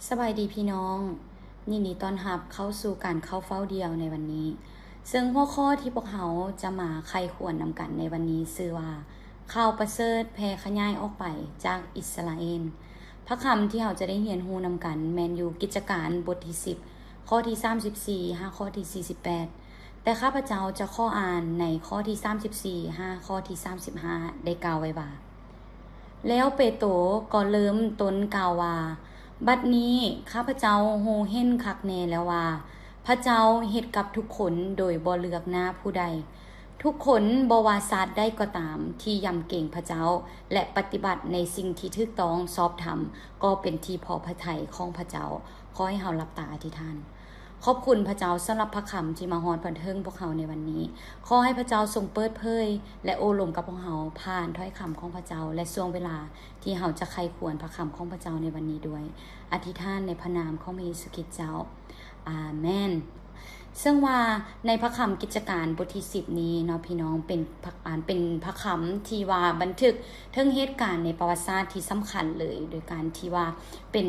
ສະບາຍດີພີ່ນ້ອງ, ຍິນດີຕ້ອນຮັບເຂົ້າສູ່ການເຂົ້າເຝົ້າດ່ຽວໃນວັນນີ້. ເຊິ່ງຫົວຂໍ້ທີ່ພວກເຮົາຈະມາໃຄ່ຄວນນຳກັນໃນວັນນີ້ຊື່ວ່າ ຂ່າວປະເສີດແຜ່ຂະຫຍາຍອອກໄປຈາກອິດສະຣາເອນ. ພະຄຳທີ່ເຮົາຈະໄດ້ຮຽນຮູ້ນຳກັນແມ່ນຢູ່ກິດຈະການບົດທີສິບ ຂໍ້ທີສາມສິບສີ່ຫາຂໍ້ທີສີ່ສິບແປດ. ແຕ່ຂ້າພະເຈົ້າຈະຂໍອ່ານໃນຂໍ້ທີສາມສິບສີ່ຫາຂໍ້ທີສາມສິບຫ້າ ໄດ້ກ່າວໄວ້ວ່າ, ແລ້ວເປໂຕກໍເລີ່ມຕົ້ນກ່າວວ່າ, ບັດນີ້ຂ້າພະເຈົ້າຮູ້ເຫັນຄັກແນ່ແລ້ວວ່າ ພະເຈົ້າເຮັດກັບທຸກຄົນໂດຍບໍ່ເລືອກໜ້າຜູ້ໃດ. ທຸກຄົນ, ບໍ່ວ່າຊາດໃດກໍຕາມ ທີ່ຢຳເກງພະເຈົ້າ ແລະ ປະຕິບັດໃນສິ່ງທີ່ຖືກຕ້ອງຊອບທຳ, ກໍເປັນທີ່ພໍພະໄທຂອງພະເຈົ້າ. ຂໍໃຫ້ເຮົາຫຼັບຕາອະທິຖານ. ຂອບຄຸນພະເຈົ້າສຳລັບພະຄຳທີ່ມາຮອດມາເຖິງພວກເຮົາໃນວັນນີ້. ຂໍໃຫ້ພະເຈົ້າຊົງເປີດເຜີຍ ແລະ ໂອ້ລົມກັບພວກເຮົາຜ່ານຖ້ອຍຄຳຂອງພະເຈົ້າ ແລະ ຊ່ວງເວລາທີ່ເຮົາຈະໃຄ່ຄວນພະຄຳຂອງພະເຈົ້າໃນວັນນີ້ດ້ວຍ. ອະທິຖານໃນພະນາມຂອງພະເຢຊູຄຣິດເຈົ້າ. ອາເມນ. ເຊິ່ງວ່າໃນພະຄຳກິດຈະການບົດທີສິບນີ້ເນາະ ພີ່ນ້ອງ, ເປັນພະ, ອັນ ເປັນພະຄຳທີ່ວ່າບັນທຶກເຖິງເຫດການໃນປະຫວັດສາດທີ່ສຳຄັນເລີຍ, ໂດຍການທີ່ວ່າເປັນ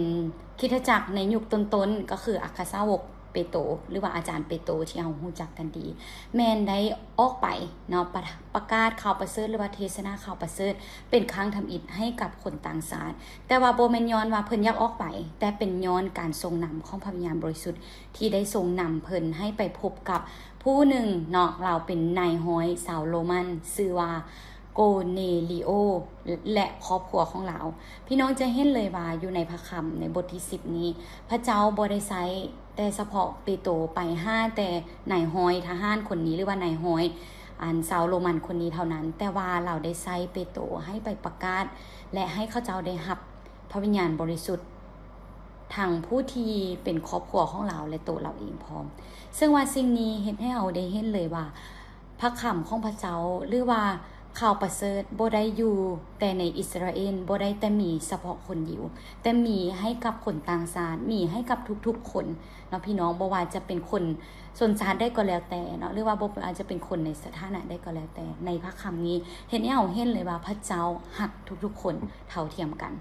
ຄຣິສຕະຈັກໃນຍຸກຕົ້ນໆ ກໍຄືອັກຄະສາວົກເປໂຕ ຫຼືວ່າອາຈານເປໂຕທີ່ເຮົາຮູ້ຈັກກັນດີ, ແມ່ນໄດ້ອອກໄປເນາະ, ປະ, ປະກາດຂ່າວປະເສີດ ຫຼືວ່າເທສະນາຂ່າວປະເສີດເປັນຄັ້ງທຳອິດໃຫ້ກັບຄົນຕ່າງຊາດ. ແຕ່ວ່າບໍ່ແມ່ນຍ້ອນວ່າເພິ່ນຢາກອອກໄປ, ແຕ່ເປັນຍ້ອນການຊົງນຳຂອງພະວິນຍານບໍລິສຸດ ທີ່ໄດ້ຊົງນຳເພິ່ນໃຫ້ໄປພົບກັບຜູ້ໜຶ່ງເນາະ, ລາວເປັນນາຍຮ້ອຍຊາວໂຣມັນ ຊື່ວ່າໂກເນລີໂອ ແລະ ຄອບຄົວຂອງລາວ. ພີ່ນ້ອງຈະເຫັນເລີຍວ່າຢູ່ໃນພະຄຳໃນບົດທີສິບນີ້, ພະເຈົ້າບໍ່ໄດ້ໃຊ້ແຕ່ສະເພາະເປໂຕໄປຫາແຕ່ນາຍຮ້ອຍທະຫານຄົນນີ້ ຫຼືວ່ານາຍຮ້ອຍ ອັນ ຊາວໂຣມັນຄົນນີ້ເທົ່ານັ້ນ, ແຕ່ວ່າລາວໄດ້ໃຊ້ເປໂຕໃຫ້ໄປປະກາດ ແລະ ໃຫ້ເຂົາເຈົ້າໄດ້ຮັບ ພະວິນຍານບໍລິສຸດ ທັງຜູ້ທີ່ເປັນຄອບຄົວຂອງລາວ ແລະ ໂຕລາວເອງພ້ອມ. ເຊິ່ງວ່າສິ່ງນີ້ເຮັດໃຫ້ເຮົາໄດ້ເຫັນເລີຍວ່າ ພະຄຳຂອງພະເຈົ້າ ຫຼືວ່າຂ່າວປະເສີດ ບໍ່ໄດ້ຢູ່ແຕ່ໃນອິດສະຣາເອນ, ບໍ່ໄດ້ແຕ່ມີສະເພາະຄົນຢິວ, ແຕ່ມີໃຫ້ກັບຄົນຕ່າງຊາດ, ມີໃຫ້ກັບທຸກໆຄົນເນາະ ພີ່ນ້ອງ, ບໍ່ວ່າຈະເປັນຄົນຊົນຊາດໃດກໍແລ້ວແຕ່ເນາະ, ຫຼືວ່າບໍ່ ອາດຈະເປັນຄົນໃນສະຖານະໃດກໍແລ້ວແຕ່, ໃນພະຄຳນີ້ເຮັດໃຫ້ເຮົາເຫັນເລີຍວ່າ ພະເຈົ້າຮັກທຸກໆຄົນເທົ່າທຽມກັນ.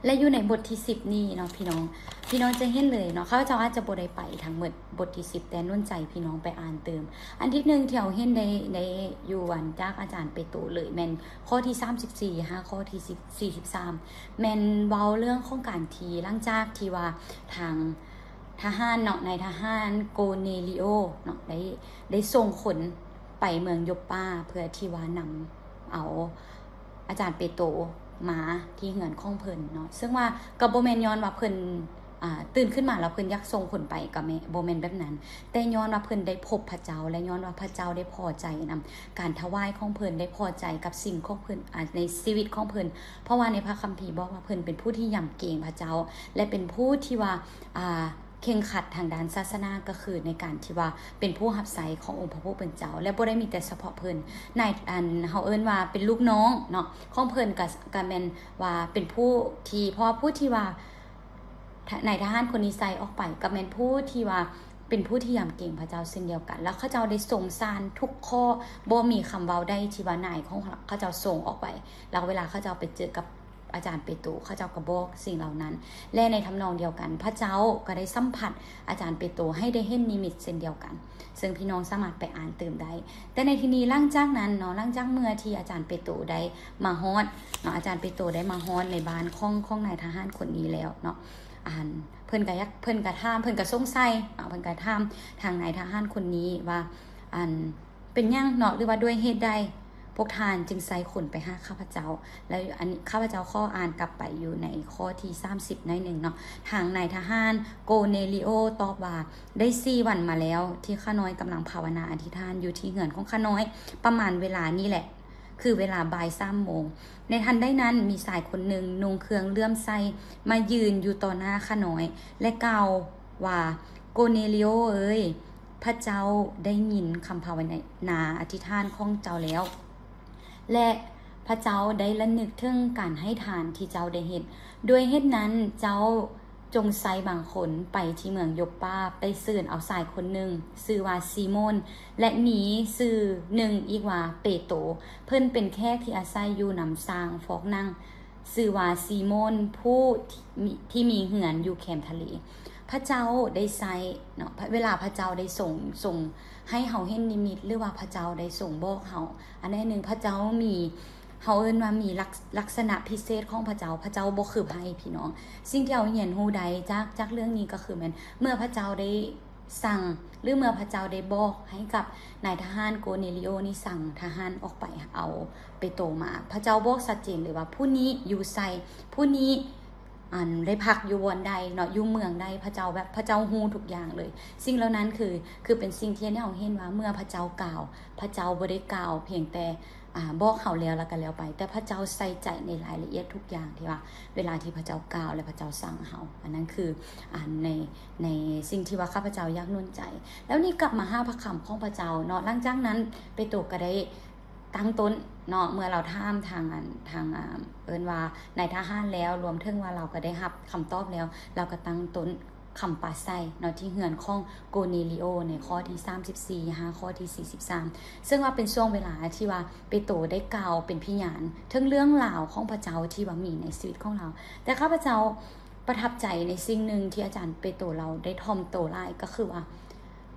ແລະ ຢູ່ໃນບົດທີສິບນີ້ເນາະ ພີ່ນ້ອງ, ພີ່ນ້ອງຈະເຫັນເລີຍເນາະ, ຂ້າພະເຈົ້າອາດຈະບໍ່ໄດ້ໄປທັງໝົດບົດທີສິບ, ແຕ່ໜູນໃຈພີ່ນ້ອງໄປອ່ານຕື່ມ. ອັນທີໜຶ່ງທີ່ເຮົາເຫັນໄດ້, ໄດ້ຢູ່ ອັນ ຈາກອາຈານເປໂຕເລີຍ ແມ່ນຂໍ້ທີສາມສິບສີ່ຫາຂໍ້ທີສີ່ສິບສາມ ແມ່ນເວົ້າເລື່ອງຂອງການທີ່ ຫຼັງຈາກທີ່ວ່າທາງທະຫານເນາະ, ນາຍທະຫານໂກເນລີໂອເນາະ ໄດ້, ໄດ້ສົ່ງຄົນໄປເມືອງໂຢບປາ ເພື່ອທີ່ວ່ານຳເອົາ ອາຈານເປໂຕມາທີ່ເຮືອນຂອງເພິ່ນເນາະ, ເຊິ່ງວ່າກໍບໍ່ແມ່ນຍ້ອນວ່າເພິ່ນ ອ່າ ຕື່ນຂຶ້ນມາແລ້ວເພິ່ນຢາກສົ່ງຄົນໄປ, ກໍແມ່ນ ບໍ່ແມ່ນແບບນັ້ນ, ແຕ່ຍ້ອນວ່າເພິ່ນໄດ້ພົບພະເຈົ້າ ແລະ ຍ້ອນວ່າພະເຈົ້າໄດ້ພໍໃຈນຳການຖວາຍຂອງເພິ່ນ, ໄດ້ພໍໃຈກັບສິ່ງຂອງເພິ່ນ ອ່າ ໃນຊີວິດຂອງເພິ່ນ, ເພາະວ່າໃນພະຄຳພີບອກວ່າເພິ່ນເປັນຜູ້ທີ່ຢຳເກງພະເຈົ້າ ແລະ ເປັນຜູ້ທີ່ວ່າ ອ່າ ເຄັ່ງຄັດທາງດ້ານສາສະໜາ, ກໍຄືໃນການທີ່ວ່າເປັນຜູ້ຮັບໃຊ້ຂອງອົງພະຜູ້ເປັນເຈົ້າ, ແລະ ບໍ່ໄດ້ມີແຕ່ສະເພາະເພິ່ນ, ໃນ ອັນ ເຮົາເອີ້ນວ່າເປັນລູກນ້ອງເນາະ ຂອງເພິ່ນ ກໍ ກໍແມ່ນວ່າເປັນຜູ້ທີ່ ເພາະວ່າຜູ້ທີ່ວ່າ ທະ ນາຍທະຫານຄົນນີ້ໃສ່ອອກໄປ ກໍແມ່ນຜູ້ທີ່ວ່າເປັນຜູ້ທີ່ຢຳເກງພະເຈົ້າເຊັ່ນດຽວກັນ, ແລ້ວເຂົາເຈົ້າໄດ້ສົ່ງສານທຸກຂໍ້, ບໍ່ມີຄຳເວົ້າໃດທີ່ວ່ານາຍຂອງເຂົາເຈົ້າສົ່ງອອກໄປ, ແລ້ວເວລາເຂົາເຈົ້າໄປເຈີກັບ ອາຈານເປໂຕ ເຂົາເຈົ້າກໍບອກສິ່ງເຫຼົ່ານັ້ນ ແລະ ໃນທຳນອງດຽວກັນ ພະເຈົ້າກໍໄດ້ສຳຜັດອາຈານເປໂຕໃຫ້ໄດ້ເຫັນນິມິດເຊັ່ນດຽວກັນ, ເຊິ່ງພີ່ນ້ອງສາມາດໄປອ່ານຕື່ມໄດ້. ແຕ່ໃນທີ່ນີ້ ຫຼັງຈາກນັ້ນເນາະ, ຫຼັງຈາກເມື່ອທີ່ອາຈານເປໂຕໄດ້ມາຮອດເນາະ, ອາຈານເປໂຕໄດ້ມາຮອດໃນບ້ານຂອງ ຂອງນາຍທະຫານຄົນນີ້ແລ້ວເນາະ, ອັນ ເພິ່ນກໍຢາກ ເພິ່ນກໍຖາມ ເພິ່ນກໍສົງໄສເນາະ, ເພິ່ນກໍຖາມທາງນາຍທະຫານຄົນນີ້ວ່າ ອັນ ເປັນຫຍັງເນາະ ຫຼືວ່າດ້ວຍເຫດໃດພວກທ່ານຈຶ່ງໃຊ້ຄົນໄປຫາຂ້າພະເຈົ້າ? ແລ້ວອັນນີ້ ຂ້າພະເຈົ້າຂໍອ່ານກັບໄປຢູ່ໃນຂໍ້ທີສາມສິບໜ້ອຍໜຶ່ງເນາະ. ທາງນາຍທະຫານໂກເນລີໂອຕອບວ່າ, ໄດ້ສີ່ວັນມາແລ້ວທີ່ຂ້ານ້ອຍກຳລັງພາວະນາອະທິຖານຢູ່ທີ່ເຮືອນຂອງຂ້ານ້ອຍ ປະມານເວລານີ້ແຫຼະ ຄືເວລາບ່າຍສາມໂມງ. ໃນທັນໃດນັ້ນ ມີຊາຍຄົນໜຶ່ງນຸ່ງເຄື່ອງເຫຼື້ອມໃສມາຢືນຢູ່ຕໍ່ໜ້າຂ້ານ້ອຍ ແລະ ກ່າວວ່າ, ໂກເນລີໂອເອີຍ, ພະເຈົ້າໄດ້ຍິນຄຳພາວະນາອະທິຖານຂອງເຈົ້າແລ້ວ ແລະ ພະເຈົ້າໄດ້ລະນຶກເຖິງການໃຫ້ທານທີ່ເຈົ້າໄດ້ເຮັດ. ດ້ວຍເຫດນັ້ນ ເຈົ້າຈົ່ງໃຊ້ບາງຄົນໄປທີ່ເມືອງໂຢບປາ ໄປເຊີນເອົາຊາຍຄົນໜຶ່ງ ຊື່ວ່າຊີໂມນ ແລະ ມີຊື່ໜຶ່ງອີກວ່າເປໂຕ. ເພິ່ນເປັນແຂກທີ່ອາໄສຢູ່ນຳຊ່າງຟອກໜັງ ຊື່ວ່າຊີໂມນ ຜູ້ທີ່ມີ ທີ່ມີເຮືອນຢູ່ແຄມທະເລ. ພະເຈົ້າໄດ້ໃຊ້ເນາະ ເວລາພະເຈົ້າໄດ້ຊົງ ຊົງໃຫ້ເຮົາເຫັນນິມິດ ຫຼືວ່າພະເຈົ້າໄດ້ຊົງບອກເຮົາ ອັນໃດໜຶ່ງ ພະເຈົ້າມີ ເຮົາເອີ້ນວ່າມີລັກ ລັກສະນະພິເສດຂອງພະເຈົ້າ. ພະເຈົ້າບໍ່ຄືໃຜພີ່ນ້ອງ. ສິ່ງທີ່ເຮົາຮຽນຮູ້ໄດ້ຈາກ ຈາກເລື່ອງນີ້ກໍຄືແມ່ນເມື່ອພະເຈົ້າໄດ້ສັ່ງ ຫຼືເມື່ອພະເຈົ້າໄດ້ບອກໃຫ້ກັບນາຍທະຫານໂກເນລີໂອນີ້ ສັ່ງທະຫານອອກໄປເອົາເປໂຕມາ ພະເຈົ້າບອກຊັດເຈນເລີຍວ່າ ຜູ້ນີ້ຢູ່ໃສ ຜູ້ນີ້ ອັນ ໄດ້ພັກຢູ່ບ່ອນໃດເນາະ ຢູ່ເມືອງໃດ ພະເຈົ້າແບບ ພະເຈົ້າຮູ້ທຸກຢ່າງເລີຍ. ສິ່ງເຫຼົ່ານັ້ນຄື ຄືເປັນສິ່ງທີ່ເຮັດໃຫ້ເຮົາເຫັນວ່າ ເມື່ອພະເຈົ້າກ່າວ ພະເຈົ້າບໍ່ໄດ້ກ່າວພຽງແຕ່ ອາ ບອກເຮົາແລ້ວ ແລ້ວກໍແລ້ວໄປ ແຕ່ພະເຈົ້າໃສ່ໃຈໃນລາຍລະອຽດທຸກຢ່າງ ທີ່ວ່າເວລາທີ່ພະເຈົ້າກ່າວ ແລະ ພະເຈົ້າສັ່ງເຮົາ. ອັນນັ້ນຄື ອັນ ໃນ ໃນສິ່ງທີ່ວ່າຂ້າພະເຈົ້າຢາກໜູນໃຈ. ແລ້ວນີ້ກັບມາຫາພະຄຳຂອງພະເຈົ້າເນາະ ຫຼັງຈາກນັ້ນເປໂຕກໍໄດ້ ຕັ້ງຕົ້ນເນາະ ເມື່ອລາວຖາມທາງ ອັນ ທາງ ອາ ເອີ້ນວ່ານາຍທະຫານແລ້ວ ລວມເຖິງວ່າລາວກໍໄດ້ຮັບຄຳຕອບແລ້ວ ລາວກໍຕັ້ງຕົ້ນຄຳປາໄສເນາະ ທີ່ເຮືອນຂອງໂກເນລີໂອ ໃນຂໍ້ທີສາມສິບສີ່ ຫາຂໍ້ທີສີ່ສິບສາມ ເຊິ່ງວ່າເປັນຊ່ວງເວລາທີ່ວ່າເປໂຕໄດ້ກ່າວເປັນພະຍານເຖິງເລື່ອງລາວຂອງພະເຈົ້າທີ່ວ່າມີໃນຊີວິດຂອງລາວ. ແຕ່ຂ້າພະເຈົ້າປະທັບໃຈໃນສິ່ງໜຶ່ງທີ່ອາຈານເປໂຕລາວໄດ້ຖ່ອມໂຕຫຼາຍ ກໍຄືວ່າ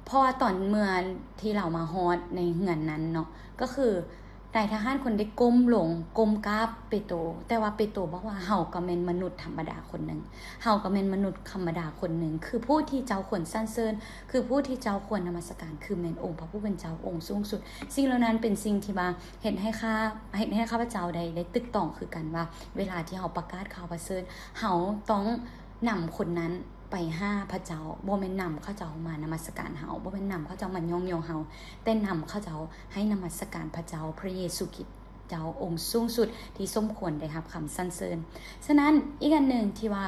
ເພາະວ່າຕອນເມື່ອທີ່ລາວມາຮອດໃນເຮືອນນັ້ນເນາະ ກໍຄືນາຍທະຫານຄົນໄດ້ກົ້ມລົງ ກົ້ມກາບເປໂຕ ແຕ່ວ່າເປໂຕບອກວ່າ ເຮົາກໍແມ່ນມະນຸດທຳມະດາຄົນໜຶ່ງ ເຮົາກໍແມ່ນມະນຸດທຳມະດາຄົນໜຶ່ງ ຄືຜູ້ທີ່ເຈົ້າຄວນສັນເສີນ ຄືຜູ້ທີ່ເຈົ້າຄວນນະມັດສະການ ຄືແມ່ນອົງພະຜູ້ເປັນເຈົ້າອົງສູງສຸດ. ສິ່ງເຫຼົ່ານັ້ນເປັນສິ່ງທີ່ວ່າເຮັດໃຫ້ຂ້າ ເຮັດໃຫ້ຂ້າພະເຈົ້າໄດ້ ໄດ້ຕຶກຕອງຄືກັນວ່າ ເວລາທີ່ເຮົາປະກາດຂ່າວປະເສີດ ເຮົາຕ້ອງ ນຳຄົນນັ້ນໄປຫາພະເຈົ້າ ບໍ່ແມ່ນນຳເຂົາເຈົ້າມານະມັດສະການເຮົາ ບໍ່ແມ່ນນຳເຂົາເຈົ້າມາຍ້ອງຍໍເຮົາ ແຕ່ນຳເຂົາເຈົ້າໃຫ້ນະມັດສະການພະເຈົ້າ ພະເຢຊູຄຣິດເຈົ້າອົງສູງສຸດ ທີ່ສົມຄວນໄດ້ຮັບຄຳສັນເສີນ. ສະນັ້ນ ອີກອັນໜຶ່ງທີ່ວ່າ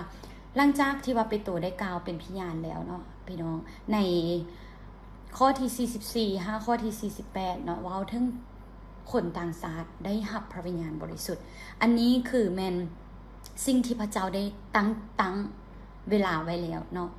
ຫຼັງຈາກທີ່ວ່າເປໂຕໄດ້ກ່າວເປັນພະຍານແລ້ວເນາະ ພີ່ນ້ອງ ໃນ ຂໍ້ທີສີ່ສິບສີ່ ຫາຂໍ້ທີສີ່ສິບແປດເນາະ ເວົ້າເຖິງຄົນຕ່າງຊາດໄດ້ຮັບພະວິນຍານບໍລິສຸດ. ອັນນີ້ຄືແມ່ນສິ່ງທີ່ພະເຈົ້າໄດ້ຕັ້ງ ຕັ້ງເວລາໄວ້ແລ້ວເນາະ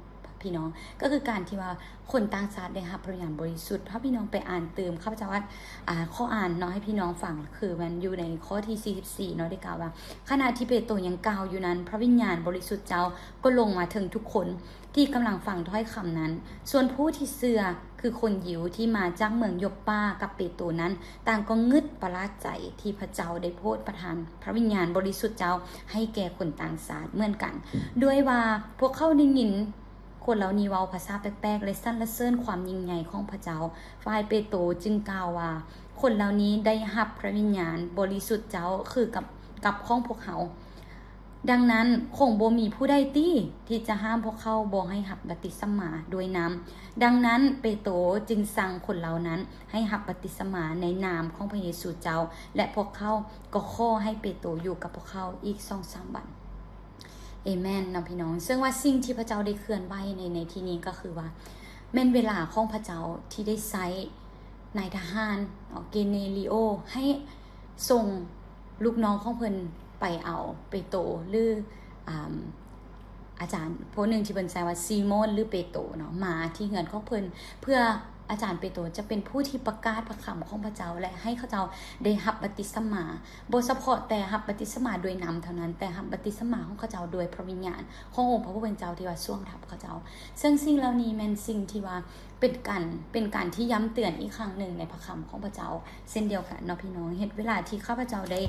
ພີ່ນ້ອງ ກໍຄືການທີ່ວ່າຄົນຕ່າງຊາດໄດ້ຮັບພະວິນຍານບໍລິສຸດ. ຖ້າພີ່ນ້ອງໄປອ່ານຕື່ມ ຂ້າພະເຈົ້າອາດ ອາ ຂໍອ່ານເນາະ ໃຫ້ພີ່ນ້ອງຟັງ ຄືແມ່ນຢູ່ໃນຂໍ້ທີສີ່ສິບສີ່ເນາະ ໄດ້ກ່າວວ່າ ຂະນະທີ່ເປໂຕຍັງກ່າວຢູ່ນັ້ນ ພະວິນຍານບໍລິສຸດເຈົ້າກໍລົງມາເຖິງທຸກຄົນ ທີ່ກຳລັງຟັງຖ້ອຍຄຳນັ້ນ. ສ່ວນຜູ້ທີ່ເຊື່ອ ຄືຄົນຢິວທີ່ມາຈາກເມືອງຢອບປາກັບເປໂຕນັ້ນ ຕ່າງກໍງຶດປະຫຼາດໃຈທີ່ພະເຈົ້າໄດ້ໂປດປະທານພະວິນຍານບໍລິສຸດເຈົ້າໃຫ້ແກ່ຄົນຕ່າງຊາດເໝືອນກັນ. ດ້ວຍວ່າພວກເຂົາໄດ້ຍິນຄົນເຫຼົ່ານີ້ເວົ້າພາສາແປກໆ ແລະ ສັນລະເສີນຄວາມຍິ່ງໃຫຍ່ຂອງພະເຈົ້າ, ຝ່າຍເປໂຕຈຶ່ງກ່າວວ່າ ຄົນເຫຼົ່ານີ້ໄດ້ຮັບພະວິນຍານບໍລິສຸດເຈົ້າຄືກັບ ກັບຂອງພວກເຮົາ. ດັ່ງນັ້ນ ຄົງບໍ່ມີຜູ້ໃດຕິ ທີ່ຈະຫ້າມພວກເຂົາບໍ່ໃຫ້ຮັບບັດຕິສະມາດ້ວຍນ້ຳ. ດັ່ງນັ້ນ ເປໂຕຈຶ່ງສັ່ງຄົນເຫຼົ່ານັ້ນໃຫ້ຮັບບັດຕິສະມາໃນນາມຂອງພະເຢຊູເຈົ້າ ແລະ ພວກເຂົາກໍຂໍໃຫ້ເປໂຕຢູ່ກັບພວກເຂົາອີກສອງສາມວັນ. ເອແມນເນາະ ພີ່ນ້ອງ. ເຊິ່ງວ່າສິ່ງທີ່ພະເຈົ້າໄດ້ເຄື່ອນໄຫວໃນ ໃນທີ່ນີ້ກໍຄືວ່າ ແມ່ນເວລາຂອງພະເຈົ້າທີ່ໄດ້ໃຊ້ນາຍທະຫານ ເນາະ ເກເນລີໂອ ໃຫ້ສົ່ງລູກນ້ອງຂອງເພິ່ນໄປເອົາເປໂຕ ຫຼື ອາ ອາຈານຜູ້ໜຶ່ງທີ່ເພິ່ນໃຊ້ວ່າຊີໂມນ ຫຼື ເປໂຕເນາະ ມາທີ່ເຮືອນຂອງເພິ່ນ ເພື່ອອາຈານເປໂຕຈະເປັນຜູ້ທີ່ປະກາດພະຄຳຂອງພະເຈົ້າ ແລະ ໃຫ້ເຂົາເຈົ້າໄດ້ຮັບບັດຕິສະມາ. ບໍ່ສະເພາະແຕ່ຮັບບັດຕິສະມາດ້ວຍນ້ຳເທົ່ານັ້ນ, ແຕ່ຮັບບັດຕິສະມາຂອງເຂົາເຈົ້າດ້ວຍພະວິນຍານຂອງອົງພະຜູ້ເປັນເຈົ້າທີ່ວ່າສວມທັບເຂົາເຈົ້າ. ເຊິ່ງສິ່ງເຫຼົ່ານີ້ແມ່ນສິ່ງທີ່ວ່າເປັນການ, ເປັນການທີ່ຢ້ຳເຕືອນອີກຄັ້ງໜຶ່ງໃນພະຄຳຂອງພະເຈົ້າເຊັ່ນດຽວກັນເນາະ ພີ່ນ້ອງ. ເຮັດເວລາທີ່ຂ້າພະເຈົ້າໄດ້,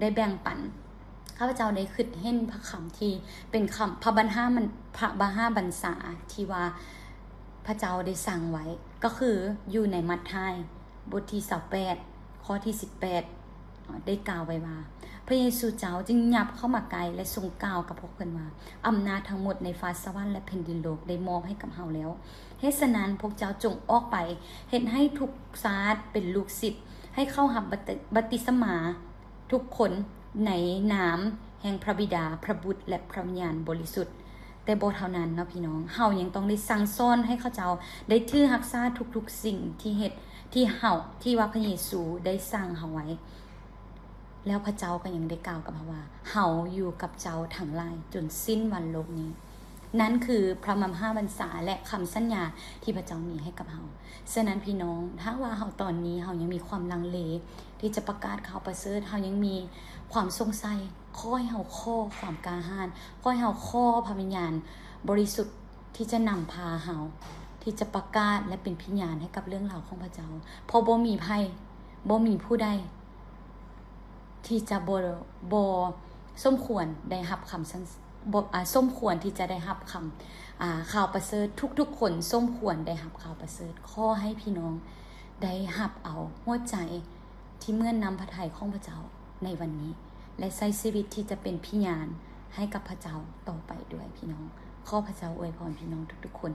ໄດ້ແບ່ງປັນ, ຂ້າພະເຈົ້າໄດ້ຄິດເຫັນພະຄຳທີ່ເປັນຄຳ, ພະບັນຫາ, ພະມະຫາບັນຊາທີ່ວ່າພະເຈົ້າໄດ້ສັ່ງໄວ້, ກໍຄືຢູ່ໃນມັດທາຍ ບົດທີຊາວແປດ ຂໍ້ທີສິບແປດ ໄດ້ກ່າວໄວ້ວ່າ, ພະເຢຊູເຈົ້າຈຶ່ງຫຍັບເຂົ້າມາໃກ້ ແລະ ຊົງກ່າວກັບພວກເພິ່ນວ່າ, ອຳນາດທັງໝົດໃນຟ້າສະຫວັນ ແລະ ແຜ່ນດິນໂລກໄດ້ມອບໃຫ້ກັບເຮົາແລ້ວ. ເຫດສະນັ້ນ, ພວກເຈົ້າຈົ່ງອອກໄປເຮັດໃຫ້ທຸກຊາດເປັນລູກສິດ, ໃຫ້ເຂົ້າຮັບບັດຕິ, ບັດຕິສະມາ ທຸກຄົນໃນນາມແຫ່ງພະບິດາ, ພະບຸດ ແລະ ພະວິນຍານບໍລິສຸດ. ແຕ່ບໍ່ເທົ່ານັ້ນເນາະ ພີ່ນ້ອງ, ເຮົາຍັງຕ້ອງໄດ້ສັ່ງສອນໃຫ້ເຂົາເຈົ້າໄດ້ຖືຮັກສາທຸກໆສິ່ງທີ່ເຮັດ, ທີ່ເຮົາ, ທີ່ວ່າພະເຢຊູໄດ້ສັ່ງເຮົາໄວ້. ແລ້ວພະເຈົ້າກໍຍັງໄດ້ກ່າວກັບເຮົາວ່າ, ເຮົາຢູ່ກັບເຈົ້າທັງຫຼາຍຈົນສິ້ນວັນໂລກນີ້. ນັ້ນຄືພະມະຫາບັນຊາ ແລະ ຄຳສັນຍາທີ່ພະເຈົ້າມີໃຫ້ກັບເຮົາ. ສະນັ້ນ ພີ່ນ້ອງ, ຖ້າວ່າເຮົາຕອນນີ້ເຮົາຍັງມີຄວາມລັງເລທີ່ຈະປະກາດຂ່າວປະເສີດ, ເຮົາຍັງມີຄວາມສົງໄສ, ຂໍໃຫ້ເຮົາຂໍຄວາມກ້າຫານ, ຂໍໃຫ້ເຮົາຂໍພະວິນຍານບໍລິສຸດທີ່ຈະນຳພາເຮົາ ທີ່ຈະປະກາດ ແລະ ເປັນພະຍານໃຫ້ກັບເລື່ອງລາວຂອງພະເຈົ້າ, ເພາະບໍ່ມີໃຜ, ບໍ່ມີຜູ້ໃດທີ່ຈະບໍ່, ບໍ່ສົມຄວນໄດ້ຮັບຄຳສັນ, ບໍ່, ອ່າ, ສົມຄວນທີ່ຈະໄດ້ຮັບຄຳ, ອ່າ, ຂ່າວປະເສີດ. ທຸກໆຄົນສົມຄວນໄດ້ຮັບຂ່າວປະເສີດ. ຂໍໃຫ້ພີ່ນ້ອງໄດ້ຮັບເອົາຫົວໃຈ ທີ່ເໝືອນນ້ຳພະໄທຂອງພະເຈົ້າໃນວັນນີ້ ແລະ ໃຊ້ຊີວິດທີ່ຈະເປັນພະຍານໃຫ້ກັບພະເຈົ້າຕໍ່ໄປດ້ວຍພີ່ນ້ອງ. ຂໍພະເຈົ້າອວຍພອນພີ່ນ້ອງທຸກໆຄົນ.